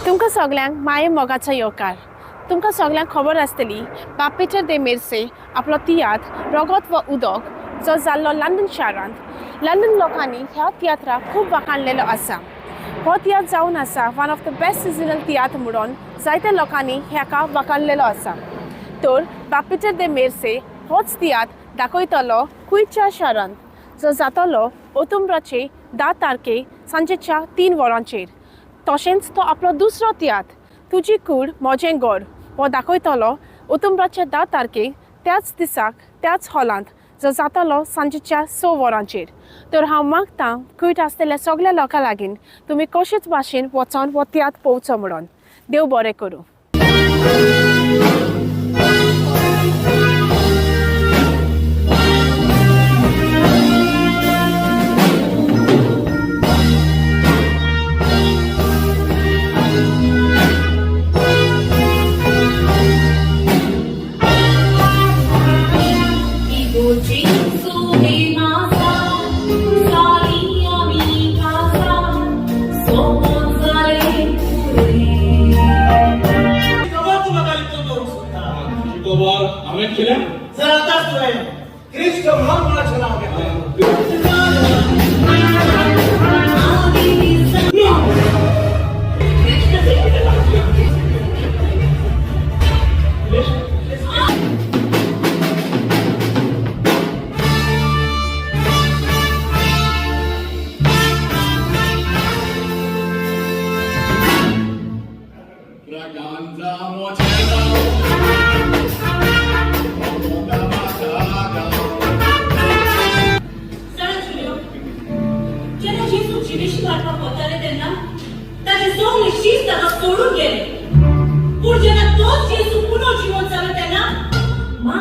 तुमकां सगल्यांक माये मोगाचो येवकार. तुमकां सगल्यांक खबर आसतली बापेचर दे मेर्से आपलो तियात्र रगत व उदक जो जाल्लो लंडन शारांत, लंडन लोकांनी ह्या तियात्राक खूब वाखाणलेलो आसा. हो तियात्र जावन आसा one of the best seasonal तियात्र म्हणून जायत्या लोकांनी ह्याका वाखाणलेलो आसा. तर बापेचर दे मेर्से होच तियात्र दाखयतलो खुंयच्या शारांत, जो जातलो ओतुंब्राचे 10 तारखे सांजेच्या 3 वरांचेर. तशेंच तो आपलो दुसरो तियात्र तुजी कूड म्हजें घर हो दाखयतलो ओतुंब्राच्या 10 तारखेक त्याच दिसाक त्याच हॉलांत, जो जातलो सांजेच्या 6 वरांचेर. तर हांव मागतां कुयट आसतल्या सगल्या लोकां लागीं तुमी कशेच भाशेन वचोन हो तियात्र पळोवचो म्हणून. देव बरें करूं. खबर तूं म्हाका लिपोवन दवरूंक सोदता? तुजी खबर हांवें केल्या. सर, आतांच तुवें क्रिस्ट म्हणून कोणाचें नांव घेतलें. Braganza Mochela. जाणा जुलियो, जेन्ना जेजू जिवेशी मारपाक वताले तेन्ना ताचे सगळे शीस ताका सोडून गेले, पूण जेन्ना तोच जेजू पुनर्जिवंत जालो तेन्ना मा